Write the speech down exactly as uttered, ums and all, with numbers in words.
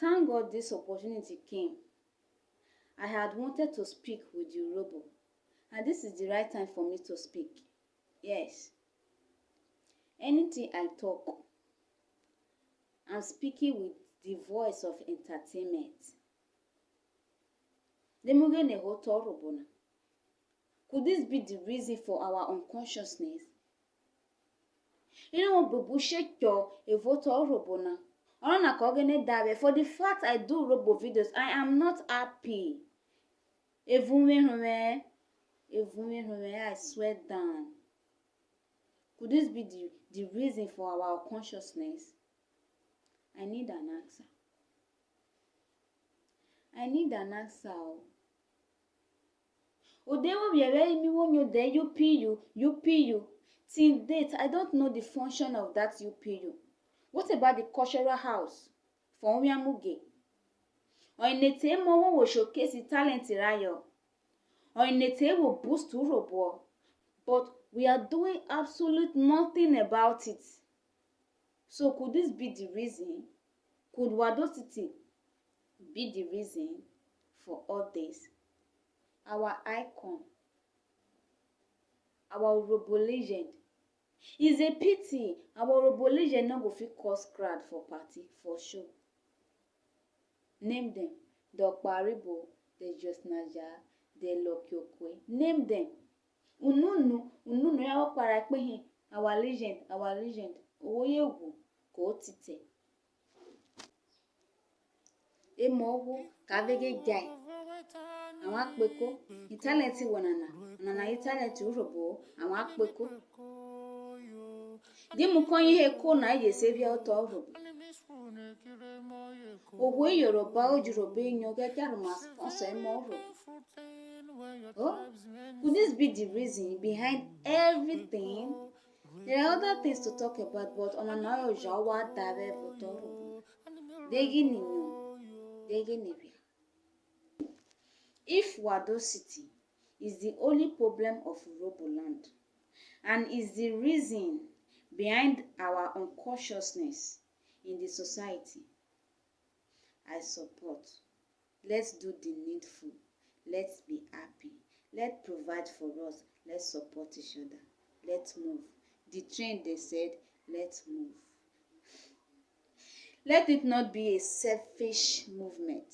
Thank God this opportunity came. I had wanted to speak with the Urhobo, and this is the right time for me to speak. Yes. Anything I talk, I'm speaking with the voice of entertainment. Di mu ghene ho otọ Urhobo na. Could this be the reason for our unconsciousness? Irọnvwọn buebun she chọ evun otọ Urhobo na. Ọnana kọ ghene da vwẹ. For the fact I do Urhobo videos, I am not happy. Evun vwe erhuvwẹn, evun vwe erhuvwẹn, I swear down. Could this be the, the reason for our unconsciousness? I need an answer. I need an answer. Oh. O de vwo vwiẹ vwẹ imi wo nyo dẹ U P U, U P U. Till date, I don't know the function of that U P U. What about the cultural house for Uwiamuge? Ọyene te emọ wo wo showcase talent rayo. Ọyene te wo boost Urhobo. But we are doing absolute nothing about it. So could this be the reason? Could Wado City be the reason for all this? Our icon, our Urhobo legend. Is a pity our Urhobo legend no go fit cause crowd for party, for show. Name them. The Okparibo, the Just Naja, the Lucky Okwe. Name them. Ununu, ununu ya vwọ kpara kpehin, our legend, our legend. Ohwo ye ghwu, ko titẹ. Emọ ohwo ka vwẹ eje djae. Avwan kpeko, italent wọ nana, ọnana italent Urhobo, avwan kpeko. Di mu kọyen he ko na, e je se via otọ Urhobo. Ohwo Yoruba, o ji Urhobo enyo, kẹkẹ a rhoma sponsor emọ Urhobo. Oh, could this be the reason behind everything? There are other things to talk about, but ọnana ọye oja wa da vwẹ vwẹ otọ Urhobo. De ghini nyo, de ghini phia. If Wado City is the only problem of Urhobo land and is the reason behind our unconsciousness in the society, I support. Let's do the needful. Let's be happy. Let's provide for us. Let's support each other. Let's move. The train, they said, let's move. Let it not be a selfish movement.